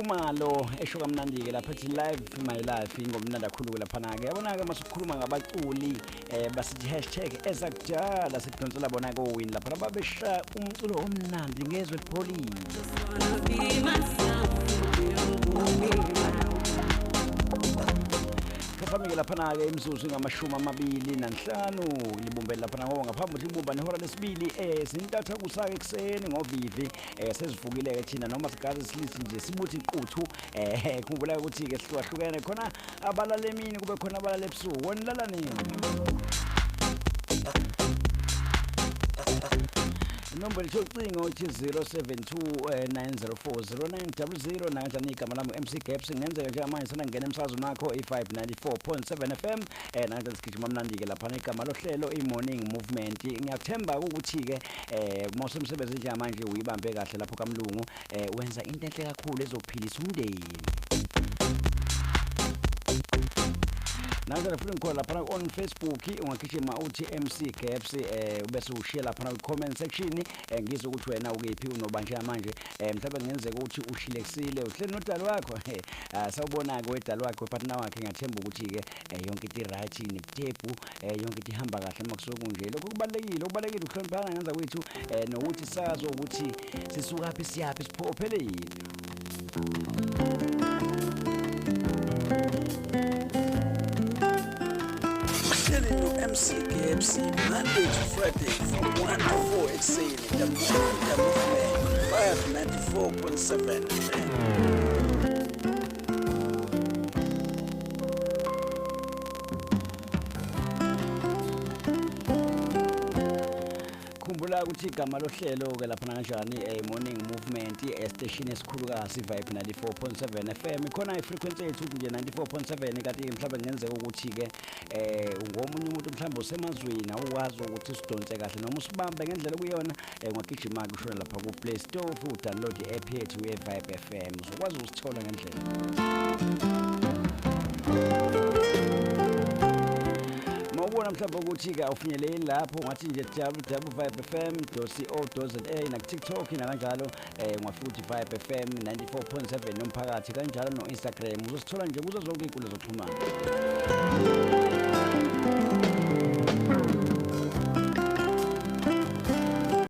Khumalo esho kamnandi-ke lapha ethi "Live My Life", ingomnandi kakhulu-ke laphana-ke. Yabona-ke, masukhuluma ngabaculi basithi #ezakudala, sikudonsela bona kowini laphana, babeshaya umculo omnandi ngezwe elipholile. Wanna be myself, you don't me round. Kafamike laphana-ke imizuzu ingamashumi 25 libumbele laphana, ngoba ngaphambi ukuthi libumba nehora lesibili, zintatha kusake ekuseni ngovivi. Sezivukile-ke thina, noma sigaze silisi nje sibuthi quthu. Khumbula ukuthi-ke sihlukahlukene, khona abalala emini, kube khona abalala ebusuku. Wena ulala nini? Inombolo yocingo ithi 072 904 0900. Nakanjani, igama lami MC Gaps. Kungenzeka njengamanje sona ngena emsakazweni wakho i-594.7 FM. Nakanjani, sigijima mnandi-ke laphana. Igama lohlelo i-Morning Movement. Ngiyakuthemba ukuthi-ke uma usemsebenzini njengamanje uyibambe kahle lapho kamlungu, wenza into enhle kakhulu ezophilisa umndeni. Nanjalo futhi ngikhona laphana on Facebook, ungagijima uthi MC Gaps, bese ushiya laphana ku-comment section, ngizwe ukuthi wena ukephi, unoba njengamanje. Mhlawumbe kungenzeka ukuthi ushilekisile, uhleli nodali wakho. Sawubona-ke wedali wakhe, wepartner wakhe. Ngiyathemba ukuthi-ke yonke into i-right, nebutepu, yonke into ihamba kahle. Uma kusuke kunje, lokho kubalulekile, kubalulekile ukuhloniphana ngenza kwethu, nokuthi sazi ukuthi sisukaphi, siyaphi, siphokophele yini. Uhleli no-MC Gaps Monday to Friday from 1 to 4 ekuseni. The Morning Movement, 594.7 FM. Khumbula ukuthi igama lohlelo-ke laphana kanjani, Morning Movement, esiteshini esikhulukazi Vibe 94.7 FM. Ikhona i-frequency yethu nje 94.7. Kanti mhlawumbe kungenzeka ukuthi-ke ungomunye umuntu, mhlawumbe usemazweni, awukwazi ukuthi sidonse kahle noma usibambe ngendlela okuyona, ungagijima-ke ushona lapha ku-Play Store, udownload i-app yethu ye-Vibe FM, uzokwazi ukusithola ngendlela. Mawubona mhlawumbe ukuthi-ke awufinyeleli lapho, ungathi nje www.vibefm.co.za, naku-TikTok nakanjalo, ungafika uthi Vibe FM 94.7 nomphakathi, kanjalo no-Instagram uzosithola nje kuzo zonke iy'nkundla zokuxhumana.